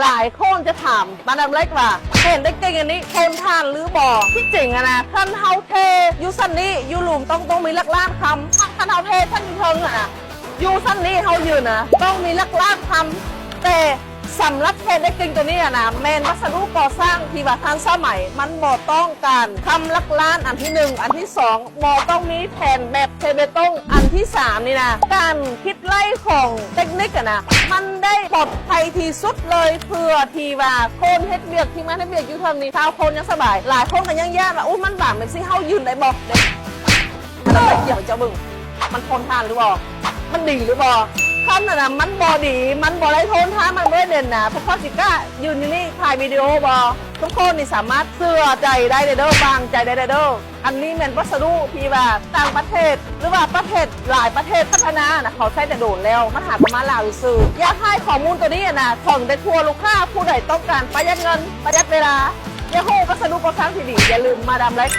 ຫຼາຍຄົນຈະຖາມມາດາມເລັກວ່າ ແຜ່ນເດັກເກັ່ງອັນນີ້ທົນທານຫຼືບໍ່? ທີ່ຈິງຫັ້ນນະ ຄັນເຮົາເທຢູ່ຊັ້ນນີ້ ຢູ່ລຸ່ມຕ້ອງ ຕ້ອງມີຫຼັກລ້ານຄຳ. ຄັນເຮົາເທຊັ້ນຢູ່ເທິງຫັ້ນນະ ຢູ່ຊັ້ນນີ້ເຮົາຢືນນະ ຕ້ອງມີຫຼັກລ້ານຄຳ. ແຕ່ສຳລັບແຜ່ນເດັກເກັ່ງໂຕນີ້ຫັ້ນນະ ແມ່ນວັດສະດຸກໍ່ສ້າງທີ່ວ່າທັນສະໄໝ, ມັນບໍ່ຕ້ອງການຄຳຫຼັກລ້ານອັນທີໜຶ່ງ, ອັນທີສອງ ບໍ່ຕ້ອງມີແຜ່ນແບບເທເບຕົງ. ອັນທີສາມນີ້ນະ ການຄິດໄລ່ຂອງເຕັກນິກຫັ້ນນະ ມັນໄດ້ປອດໄພທີ່ສຸດເລີຍ ເພື່ອທີ່ວ່າຄົນເຮັດວຽກ ທີມງານເຮັດວຽກຢູ່ເທິງນີ້ ຊາວຄົນຍັງສະບາຍ. ຫຼາຍຄົນກໍຍັງຢ້ານວ່າ ໂອ້ ມັນບາງແບບຊີ້ ເຮົາຢືນໄດ້ບໍ່? ເອີ ດຽວເຈົ້າເບິ່ງ ມັນທົນທານຫຼືບໍ່? ມັນດີຫຼືບໍ່? ຄັນອັນນະ ມັນບໍ່ດີ ມັນບໍ່ໄດ້ທົນທານ ມັນບໍ່ໄດ້ເດັ່ນນະ ພວກເຂົາຊິກ້າຢືນຢູ່ນີ້ຖ່າຍວິດີໂອບໍ່? ທຸກຄົນນີ້ສາມາດເຊື່ອໃຈໄດ້ເດີ ວາງໃຈໄດ້ເດີ. ອັນນີ້ແມ່ນວັດສະດຸທີ່ວ່າຕ່າງປະເທດ ຫຼືວ່າປະເທດຫຼາຍປະເທດພັດທະນານະ ເຂົາໃຊ້ແຕ່ໂດນແລ້ວ ມັນຫາກໍມາລາວຊື່ໆ. ຢາກໃຫ້ຂໍ້ມູນໂຕນີ້ຫັ້ນນະ ເຖິງໄດ້ທົ່ວລູກຄ້າ ຜູ້ໃດຕ້ອງການປະຢັດເງິນ ປະຢັດເວລາ ຢາກຮູ້ວັດສະດຸກໍ່ສ້າງທີ່ດີ ຢ່າລືມມາດາມເລັກ.